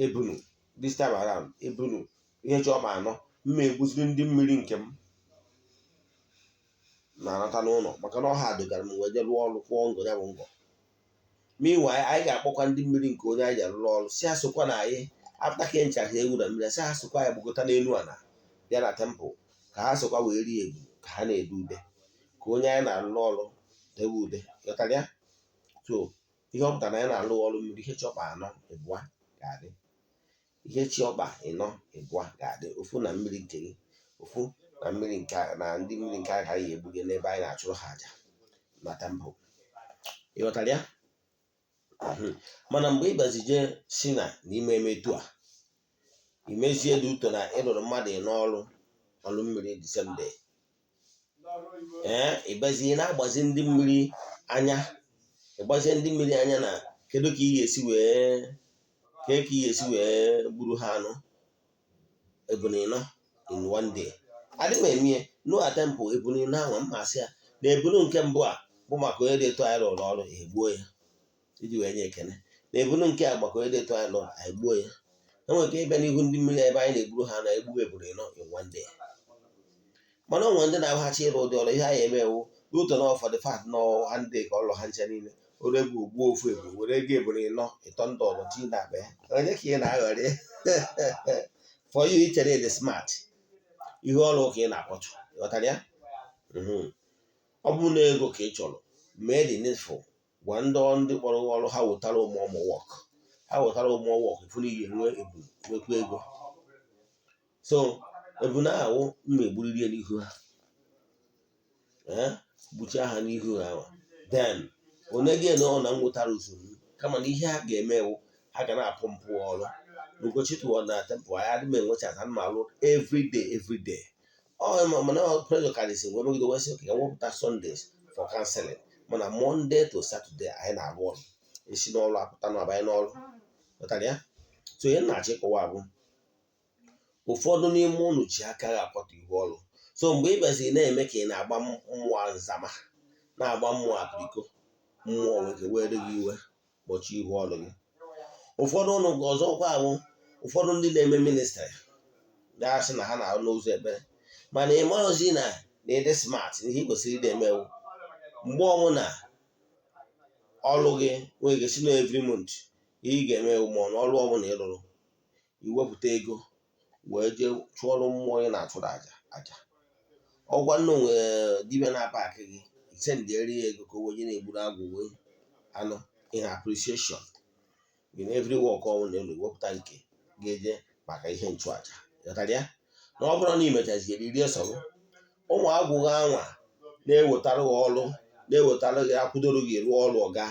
ebunu. This time around, ebunu ihe chi ọkpa anọ m egbuziri ndị mmiri nke m na-anata n'ụlọ, maka na ọha dogara m wee jee rụọ ọrụ, kwụọ ngọ ya bụ ngọ. Meanwhile, anyị ga-akpọkwa ndị mmiri nke onye anyị ji arụrụ ọrụ, si ha sokwa na anyị. After ka nchara ewu na mmiri, si ha sokwa ya gbagota n'elu ala bịa na temple, ka ha sokwa wee rie ebu, ka ha na-ede ude, ka onye anyị na-arụrụ ọrụ debe ude. Ghọtara ya? So ihe ọ pụtara na anyị na-alụ ọrụ mmiri, ihe chi ọkpa anọ ịbụa ga-adị, ihe chi ọkpa ịnọ ịbụa ga-adị, ofu na mmiri nke gị, ofu na mmiri nke na ndị mmiri nke anyị ga egbuge n'ebe anyị na-achụrụ ha àjà na temple. Ị ghọtara ya? Mana mgbe ị gbazije si na n'ime eme etu a, imezie dị ụtọ na ịlụrụ mmadụ n'ọrụ, ọrụ mmiri the same day, ee, ịgbazie na-agbazi ndị mmiri anya, ịgbazie ndị mmiri anya na kedu ka ị ga-esi wee kee, ka ị ga-esi wee gburu ha anụ ebunu ịnọ in one day. Adị m eme no temple ebunu ịnọ ahụ, mma asị ya na ebunu nke mbụ a bụ maka onye dị etu anyị rụrụ ọrụ, egbuo ya iji wee nye ekene, na ebunu nke a maka onye dị etu anyị rụrụ, egbuo ya. Enwere ike ịbịa n'ihu ndị mmiri ebe anyị na-egburu ha na-egbu ebunu ịnọ in one day. Mana onwe ndị na-abaghachi ịrụ ụdị ọrụ ihe anyị emewu n'ụtọ na for the fact na one day ka ọlụ ha ncha niile, ore egwu gbuo ofu ebu, were ego ebunu ịnọ ịtọ ndị ọzọ tinye na akpa ya. Onye ka ị na-aghọrị? For you, ichere dị smart, ihe ọrụ ka ị na-akpọtụ. Ghọtara ya? Ọ bụrụ na ego ka ị chọrọ, mee the needful. Gwa ndị kpọrọ ọrụ ha wetara ụmụ ọmụ work, ha wetara ụmụ work, ifu na ihe nwee ebu, nwekwa ego. So ebunu ahụ mma egburiri ya n'ihu ha, ee, gbuchaa ha n'ihu ha. Then onye gị na ọ na m nwetara usoro, kama na ihe ha ga-eme ewu, ha ga na-apụ mpụ ọrụ. Ugochi tụọ na temple anyị, adị m enwechata m alụ everyday everyday. Ọ mana pressure karịsị wee megide, wee sị ka wepụta Sundays for counseling, mana Monday to Saturday anyị na-arụ ọrụ, esi n'ọrụ apụta na abanye n'ọrụ. Ghọtara ya? So ihe m na-achọ ịkọwa bụ, ụfọdụ n'ime ụnụ ji aka ha akwatu ihu ọrụ. So mgbe ị bịaziri na-eme ka ị na-agba mmụọ nzama, na-agba mmụọ apiriko, mmụọ nwere were gị iwe, kpọchie ihu ọrụ gị. Ụfọdụ ụnụ ọzọkwa bụ ụfọdụ ndị na-eme ministry ga-asị na ha na-arụ n'ụzọ ekpere, mana ị marọzi na ịdị smart na ihe ị kwesịrị ịdị emewu. Mgbe ọbụla ọrụ gị nwere ike si na every month, ihe ị ga-eme ma ọ na ọrụ ọbụla ị rụrụ, iwepụta ego wee jee chụọrọ mmụọ ị na-achụrụ aja. Ọgwa nna onwe dibịa na-apa akị gị, sendịrị ya ego ka o wee na-egburu agwụ wee anụ in appreciation in every work ọnwụ na elu, wepụta nke ga-eje maka ihe nchụaja. Ghọtara ya? Na ọ bụrụ na ị mechaziere rie sọrọ ụmụ agwụghị anwa na-ewetara gị ọrụ, na-ewetara gị, akwụdoro gị rụọ ọrụ, ọga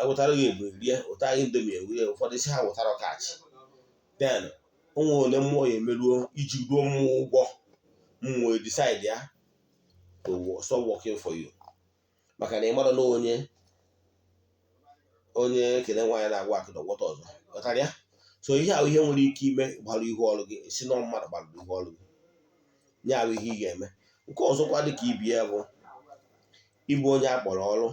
ewetara gị ebu rie, wetara gị Indomie rie, ụfọdụ si ha wetara kaachị. Then ụmụ ole mmụọ ya emeruo iji ruo mmụọ ụgwọ, mmụọ decide ya to stop working for you, maka na ị mara na onye ekele nwaanyị na-agwa akịda gwọta ọzọ. Ghọtara ya? So ihe ahụ, ihe nwere ike ime gbara ihu ọrụ gị, si na mmadụ gbara ihu ọrụ gị. Ya bụ ihe ị ga-eme. Nke ọzọkwa dị ka ibi ya bụ ịbụ onye a kpọrọ ọrụ,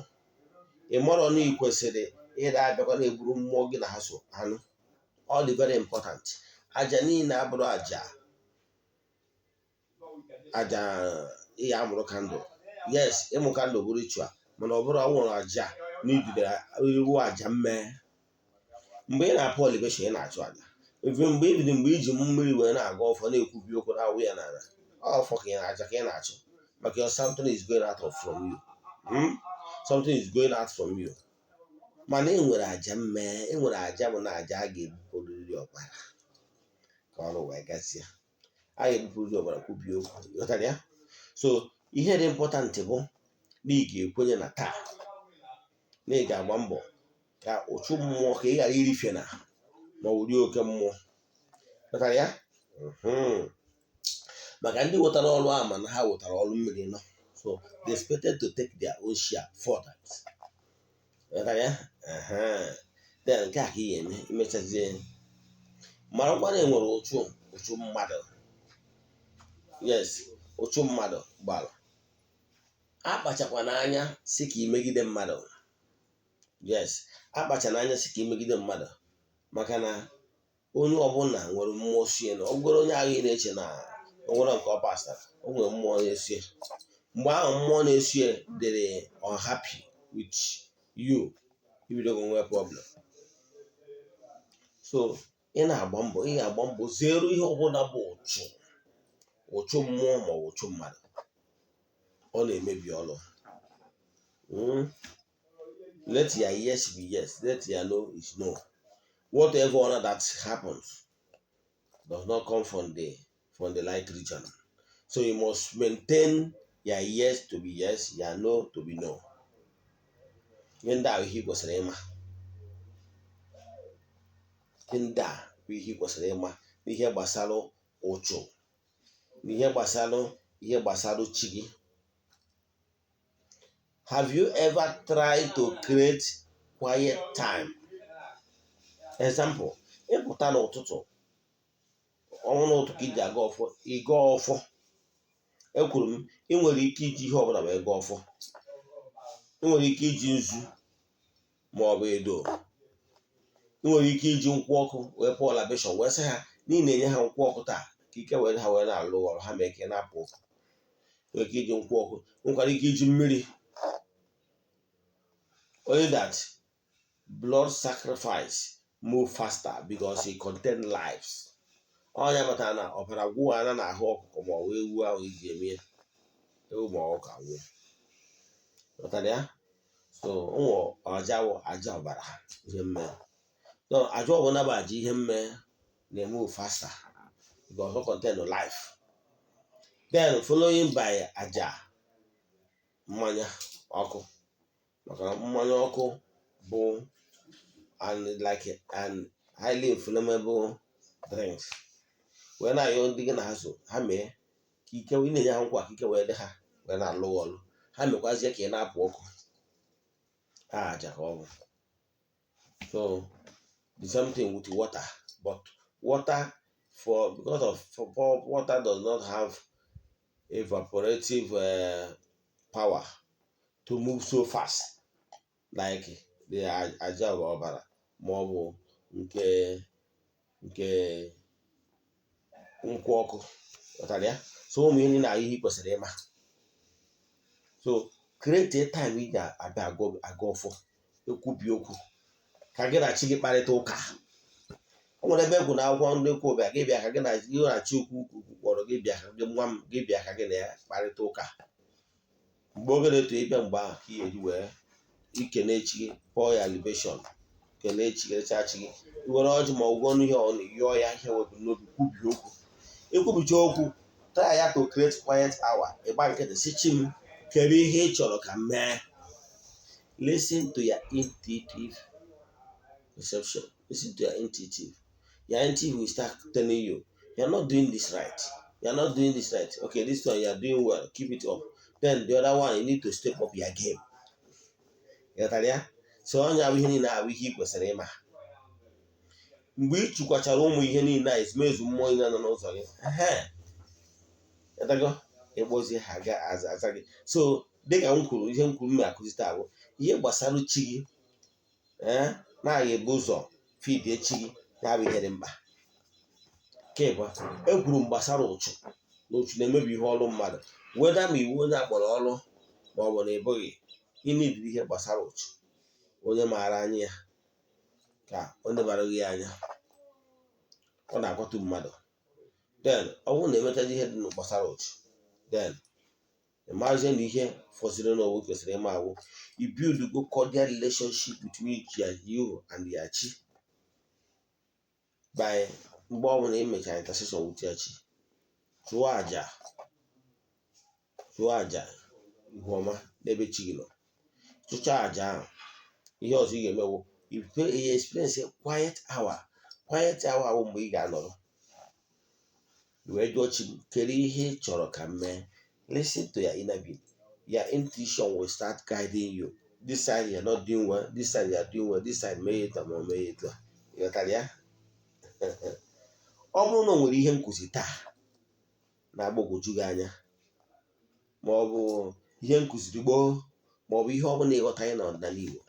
ị marọ na ị kwesịrị ịda abịakwa na-egburu mmụọ gị na ha so anụ. Ọ dị very important. Aja niile abụrụ aja aja ị amụrụ candle. Yes, ịmụ candle bụ ritual, mana ọ bụrụ ọ nwere aja na idubere iwu aja mmee. Mgbe ị na-apụ libation, ị na-achụ aja. Mgbe ibido, mgbe iji mmiri wee na-aga ọfọ, na-ekwubi okwu, na-awụ ya n'ala, ọfọ ka ị na-aja ka ị na-achụ, maka your something is going out of from you. Something is going out from you. Mana e nwere aja mmee, e nwere aja bụ na aja a ga-ebupụrịrị ọbara ka ọrụ wee gasịa. A ga-ebupụrịrị ọbara, kwubie okwu. Ghọtara ya? So ihe dị important bụ na ị ga-ekwenye na taa na ị ga-agba mbọ ka ụchụ mmụọ, ka ị ghara irife na ma ọ bụ rie oke mmụọ. Ghọtara ya? Maka ndị wetara ọrụ ahụ, mana ha wetara ọrụ mmiri nọ, so they expected to take their own share for that. Ghọtara ya? Then nke a ka ị ga-eme. Imechazie, marakwa na enwere ụchụ, ụchụ mmadụ. Yes, ụchụ mmadụ gbara. Akpachakwana anya si ka imegide mmadụ. Yes, akpachana anya si ka imegide mmadụ, maka na onye ọbụla nwere mmụọ sie na ọ bụgoro onye ahụ ị na-eche na o nwere nke ọ pasara, o nwere mmụọ na-esie. Mgbe ahụ mmụọ na-esie dịrị unhappy with you, ibidogo nwee problem. So ị na-agba mbọ, ị ga-agba mbọ zere ihe ọbụla bụ ụchụ, ụchụ mmụọ ma ọ bụ ụchụ mmadụ. Ọ na-emebi ọlụ. Let your yes be yes, let your no is no. Whatever other that happens does not come from the light region. So you must maintain your yes to be yes, your no to be no. Ihe ndị a bụ ihe ị kwesịrị ịma. Ihe ndị a bụ ihe ị kwesịrị ịma n'ihe gbasara ụchụ, n'ihe gbasara ihe gbasara chi gị. Have you ever tried to create quiet time? Example, ịpụta n'ụtụtụ, ọnwụ n'ụtụtụ ka iji aga ọfọ, ịga ọfọ. Ekwuru m, ị nwere ike iji ihe ọbụla wee gaa ọfọ. Ị nwere ike iji nzu ma ọ bụ edo. Ị nwere ike iji nkwụ ọkụ wee pụọ libation, wee sị ha n'ihi na-enye ha nkwụ ọkụ taa ka ike were ha wee na-alụ ọrụ ha, mee ka ị na-apụ ọkụ. Nwere ike iji nkwụ ọkụ, nwekwara ike iji mmiri. Only that blood sacrifice move faster because it contain lives. Ọnya kpatara na ọbara gwụ ana na-ahụ ọkụkọ ma ọ bụ ewu ahụ iji eme ya, ewu ma ọkụkọ anwụọ. Ghọtara ya? So ụmụ aja bụ aja ọbara, ihe mme. No, aja ọbụla bụ aja ihe mme na-eme faster because ọ contain life. Then following by aja mmanya ọkụ, maka mmanya ọkụ bụ and like an highly inflammable drinks, wee na-ayọ ndị gị na ha so ha mee ka ike ị na-enye ha nkwa, ka ike wee dị ha wee na-alụ ọlụ ha, mekwazie ka ị na-apụ ọkụ. A aja ka ọ bụ. So the same thing with water, but water for because of for water does not have evaporative power to move so fast like the aja ọbara ma ọ bụ nke nkwụ ọkụ. Ghọtara ya? So ụmụ ihe niile ihe ị kwesịrị ịma. So create a time ị ga-abịa agụ ọfọ, ekwubi okwu, ka gị na chi gị kparịta ụka. O nwere ebe egwu na akwụkwọ ndị kwụ bịa, gị bịa ka gị na chi ukwu ukwu kpọrọ gị, bịa ka gị, nwa m, gị bịa ka gị na ya kparịta ụka. Mgbe oge na-eto ịbịa, mgbe ahụ ka ị ga-eji wee ikene chi gị, pour ya libation, kelee chi gị, rechaa chi gị, i were ọjị ma ọ gwụọ ọnụ ihe ọ yọọ ya, ihe wepụ n'obi, kwubie okwu. Ikwubicha okwu, try ya to create quiet hour. Ịgba nkịtị, si chi m, kedu ihe ị chọrọ ka m mee? Listen to your intuitive perception. Listen to your intuitive will start telling you, "You are not doing this right, you are not doing this right. Okay, this one you are doing well, keep it up. Then the other one, you need to step up your game." Ghọtara ya? So onye abụ ihe niile abụ ihe ị kwesịrị ịma. Mgbe ị chụkwachara ụmụ ihe niile a, ezumezu mmụọ niile nọ n'ụzọ gị, ehe, ịtago, ịkpọzie ha ga aza gị. So dịka m kwuru, ihe m kwuru m akụzi taa bụ ihe gbasara chi gị. Ee, na-agha ebu ụzọ fidie chi gị, ya bụ ihe dị mkpa. Nke ịbụọ, ekwuru m gbasara ụchụ, na ụchụ na-emebi ihe ọrụ mmadụ, weda ma iwu onye akpọrọ ọrụ ma ọ bụ na ị bụghị. Ịnidiri ihe gbasara ụchụ, onye maara anya ya ka o nebara gị anya, ọ na-akwatu mmadụ. Then ọ bụrụ na emechazi ihe dị gbasara ụchụ, then ịmazie na ihe fọziri n'ụwa kwesịrị ịma awụ you build go cordial relationship between you and your chi by mgbe ọbụla ị mechara intercession with your chi, chụọ àjà, chụọ àjà ihu ọma n'ebe chi gị nọ. Chụchaa àjà ahụ, ihe ọzọ ị ga-emewo, you experience a quiet hour. Quiet hour bụ mgbe ị ga-anọrọ wee jụọ chi m, kedu ihe ị chọrọ ka m mee? Listen to your inner being. Your intuition will start guiding you. This side you're not doing well, this side you're doing well, this side mee etu a ma ọ mee etu a. Ị ghọtara ya? Ọ bụrụ na o nwere ihe nkụzi taa na-agbagwoju gị anya, ma ọ bụ ihe nkụziri gboo, ma ọ bụ ihe ọ bụla ịghọtaghị n'ọdịnala Igbo,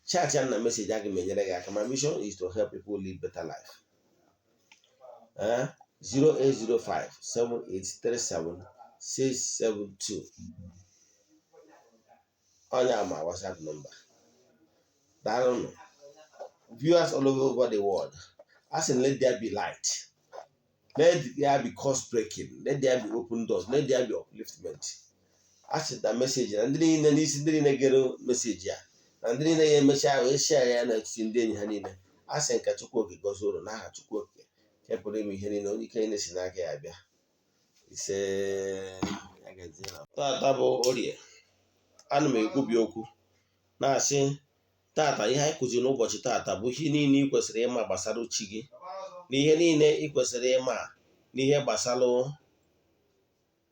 chat ya na message, aga m enyere gị aka. My mission is to help people live better life. 0805 7837 672, onye ama WhatsApp number. Daalụnụ, viewers all over the world. A sị, let there be light, let there be curse breaking, let there be open doors, let there be upliftment. A sị na message na ndị niile, n'isi ndị niile gere message a na ndị niile ya emecha wee share ya n'etiti ndị enyi ha niile, a sị nka Chukwu Okike gọzie unu n'aha Chukwu Okike nke pụrụ ime ihe niile, onye ike niile si n'aka ya bịa. Ise, ya gazie. Tata bụ Orie. Ana m ekwubi okwu na-asị, tata ihe anyị kụziri n'ụbọchị tata bụ ihe niile ị kwesịrị ịma gbasara chi gị na ihe niile ị kwesịrị ịma n'ihe gbasara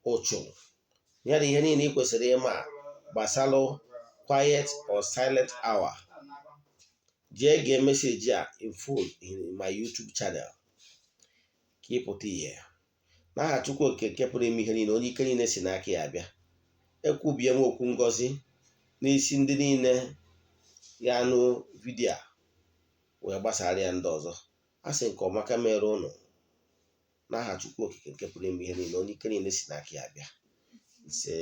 ụchụ ya na ihe niile ị kwesịrị ịma gbasara quiet or silent hour. Jee gee message a in full in my YouTube channel ka ị pụta ihe. N'aha Chukwu Okike nke pụrụ ime ihe niile, onye ike niile si n'aka ya abịa, ekwubie m okwu ngọzi n'isi ndị niile ya nụ video a wee gbasara ya ndị ọzọ. A sị nke ọmaka mere ụnụ n'aha Chukwu Okike nke pụrụ ime ihe niile, onye ike niile si n'aka ya abịa. Ise.